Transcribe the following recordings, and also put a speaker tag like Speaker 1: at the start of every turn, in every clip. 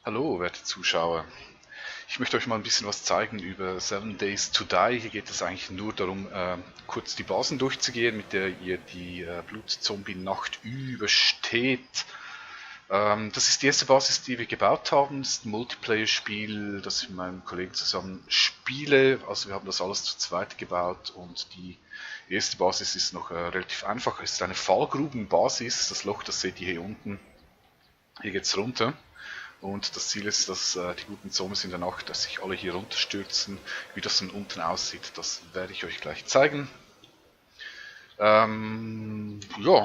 Speaker 1: Hallo, werte Zuschauer. Ich möchte euch mal ein bisschen was zeigen über Seven Days to Die. Hier geht es eigentlich nur darum, kurz die Basen durchzugehen, mit der ihr die Blutzombie-Nacht übersteht. Das ist die erste Basis, die wir gebaut haben. Das ist ein Multiplayer-Spiel, das ich mit meinem Kollegen zusammen spiele. Also wir haben das alles zu zweit gebaut und die erste Basis ist noch relativ einfach. Es ist eine Fallgrubenbasis. Das Loch, das seht ihr hier unten. Hier geht es runter. Und das Ziel ist, dass die guten Zombies in der Nacht, dass sich alle hier runterstürzen. Wie das dann unten aussieht, das werde ich euch gleich zeigen. Ja,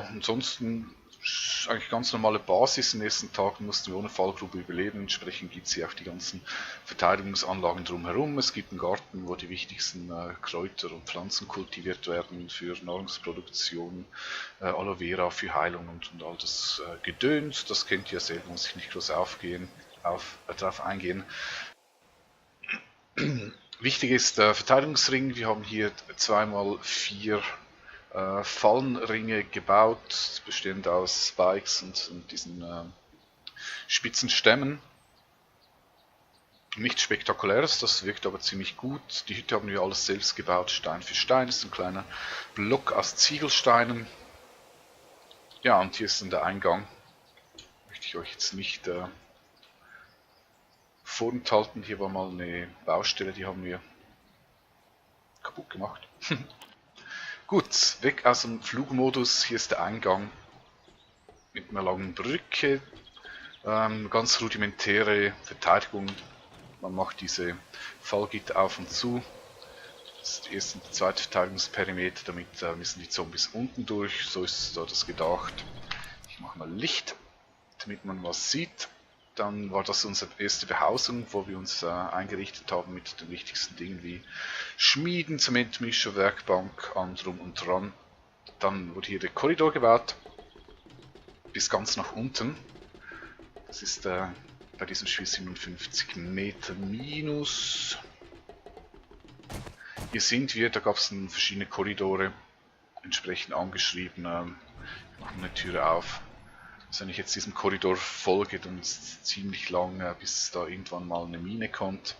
Speaker 1: ansonsten ist eigentlich ganz normale Basis. In den ersten Tagen mussten wir ohne Fallgrube überleben. Entsprechend gibt es hier auch die ganzen Verteidigungsanlagen drumherum. Es gibt einen Garten, wo die wichtigsten Kräuter und Pflanzen kultiviert werden für Nahrungsproduktion, Aloe Vera für Heilung und all das Gedöns. Das kennt ihr ja selber, muss ich nicht groß darauf eingehen. Wichtig ist der Verteidigungsring. Wir haben hier 2x4 Fallenringe gebaut, bestehend aus Spikes und diesen spitzen Stämmen. Nichts Spektakuläres, das wirkt aber ziemlich gut. Die Hütte haben wir alles selbst gebaut, Stein für Stein. Das ist ein kleiner Block aus Ziegelsteinen. Ja, und hier ist dann der Eingang. Möchte ich euch jetzt nicht vorenthalten. Hier war mal eine Baustelle, die haben wir kaputt gemacht. Gut, weg aus dem Flugmodus. Hier ist der Eingang mit einer langen Brücke. Ganz rudimentäre Verteidigung. Man macht diese Fallgitter auf und zu. Das ist der erste und der zweite Verteidigungsperimeter, damit müssen die Zombies unten durch. So ist da das gedacht. Ich mache mal Licht, damit man was sieht. Dann war das unsere erste Behausung, wo wir uns eingerichtet haben mit den wichtigsten Dingen wie Schmieden, Zementmischer, Werkbank, allem drum und dran. Dann wurde hier der Korridor gebaut, bis ganz nach unten. Das ist bei diesem Spiel 57 Meter minus. Hier sind wir, da gab es verschiedene Korridore, entsprechend angeschrieben. Ich mache eine Türe auf. Also wenn ich jetzt diesem Korridor folge, dann ist es ziemlich lang, bis da irgendwann mal eine Mine kommt,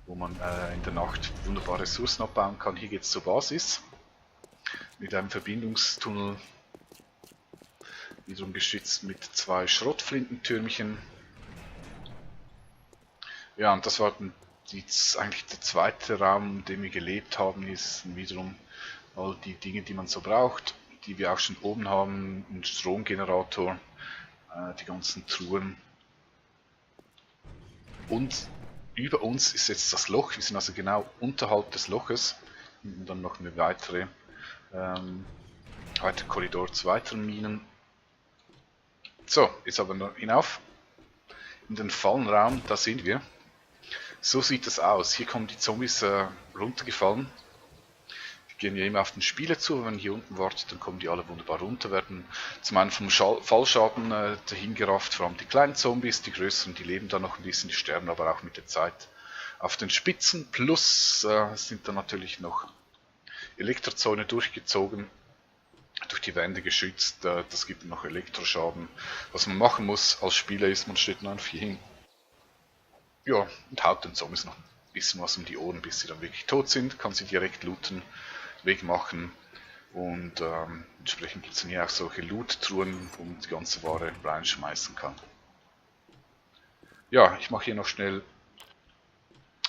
Speaker 1: wo man in der Nacht wunderbar Ressourcen abbauen kann. Hier geht es zur Basis mit einem Verbindungstunnel, wiederum geschützt mit 2 Schrottflintentürmchen. Ja, und das war eigentlich der zweite Raum, in dem wir gelebt haben. Hier ist wiederum all die Dinge, die man so braucht, die wir auch schon oben haben, ein Stromgenerator, die ganzen Truhen. Und über uns ist jetzt das Loch, wir sind also genau unterhalb des Loches. Und dann noch eine weitere Korridor zu weiteren Minen. So, jetzt aber noch hinauf in den Fallenraum, da sind wir. So sieht es aus. Hier kommen die Zombies runtergefallen. Die gehen ja immer auf den Spieler zu. Wenn man hier unten wartet, dann kommen die alle wunderbar runter, werden zum einen vom Fallschaden dahin gerafft, vor allem die kleinen Zombies, die größeren, die leben da noch ein bisschen, die sterben aber auch mit der Zeit auf den Spitzen. Plus sind dann natürlich noch Elektrozäune durchgezogen, durch die Wände geschützt. Das gibt noch Elektroschaden. Was man machen muss als Spieler ist, man steht nur einfach hier hin. Ja, und haut den Zombies noch ein bisschen was um die Ohren, bis sie dann wirklich tot sind. Kann sie direkt looten, wegmachen. Und entsprechend gibt es dann hier auch solche Loot-Truhen, wo man die ganze Ware reinschmeißen kann. Ja, ich mache hier noch schnell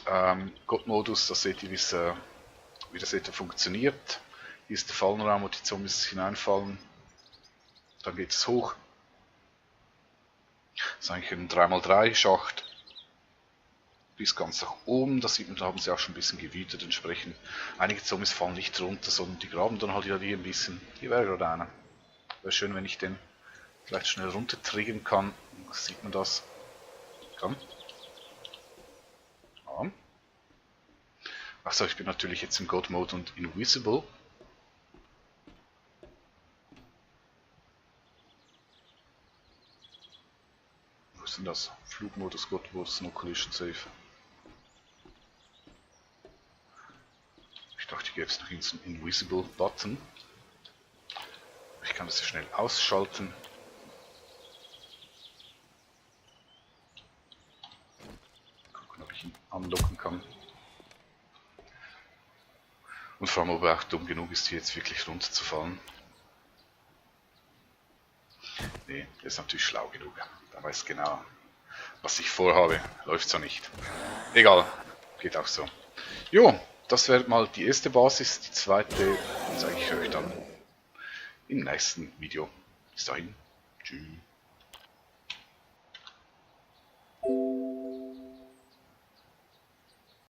Speaker 1: God-Modus, da seht ihr, wie das etwa funktioniert. Hier ist der Fallenraum, wo die Zombies hineinfallen. Dann geht es hoch. Das ist eigentlich ein 3x3 Schacht. Bis ganz nach oben, das sieht man, da haben sie auch schon ein bisschen gewütet entsprechend. Einige Zombies fallen nicht runter, sondern die graben dann halt hier ein bisschen. Hier wäre gerade einer. Wäre schön, wenn ich den vielleicht schnell runter triggern kann. Sieht man das? Komm. Ja. Achso, ich bin natürlich jetzt im God-Mode und Invisible. Wo ist denn das? Flugmodus, God-Modus, No Collision Safe. Ich dachte, hier gäbe es noch einen Invisible-Button. Ich kann das schnell ausschalten. anlocken kann. Und vor allem, ob er auch dumm genug ist, hier jetzt wirklich runterzufallen. Nee, der ist natürlich schlau genug. Der weiß genau, was ich vorhabe. Läuft so nicht. Egal, geht auch so. Jo, das wäre mal die erste Basis. Die zweite zeige ich euch dann im nächsten Video. Bis dahin. Tschüss.